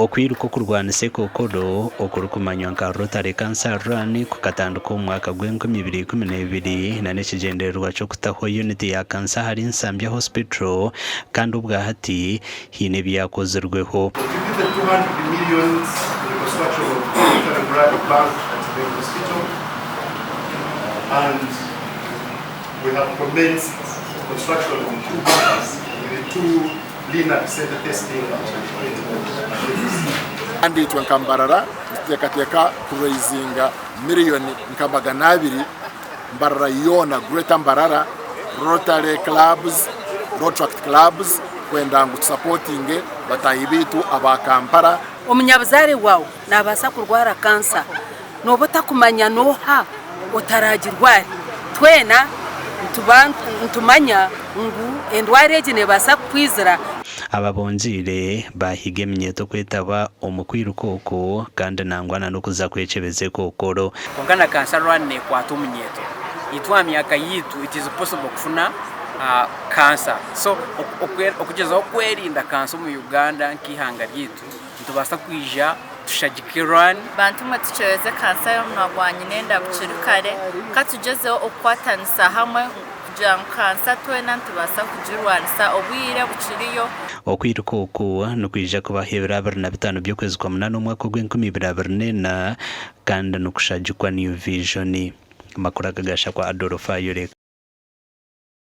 Okwiruka okurwanisa ekookoro okurikumanywa nka Rotary Cancer Run kukatandika omu mwaka gw'enkumi ibiri ikumi n'ebiri n'ekigyendererwa ky'okutaho yuniti ya kansa ahari Nsambya Hospital kandi obwahati haine ebyakozirweho. Contributed 200 millions to the construction of Rotary Blood Bank at the hospital and we have commenced construction of two bunkers with two Kandi itwe nka Mbarara nituteekateeka kuraizinga miriyoni nka 200 Mbarara yoona, Greater Mbarara, Rotary Clubs, Rotaract Clubs kwenda ngu tusapotinge bataahi baitu aba Kampala. Omunyabuzaare waawe naabaasa kurwara kansa Nooba otakumanya n'oha otaraagirware. Twena nituba nitumanya ngu endwara egi neebaasa kukwizira. Aba bongyeire baahiga eminyeeto kwetaba omu kwiruka oku kandi nangwa na n'okuza kwekyebeza ekookoro. Kwonka na kansa rwani nekwata omunyeeto. Itwe aha myaka yaitu it is possible kufuna kansa. So okugyezaho kwerinda kansa omu Uganda nk'eihanga ryaitu Nitubaasa kwija tushagike Run. Bantu mwe tukyebeze kansa y'omunwa gwa nyina enda bukiri kare. Ka tugyezeho okukwatanisa hamwe kugira ngu kansa twena nitubaasa kugirwanisa obwire bukiriyo. Okwiruka oku nikwija kubaho ebiro 25 by'okwezi kwa munaana omwaka ogw'enkumi ibiri abiri n'ena kandi nikushagikwa New Vision. Amakuru aga gashakwa Adolf Ayoreka.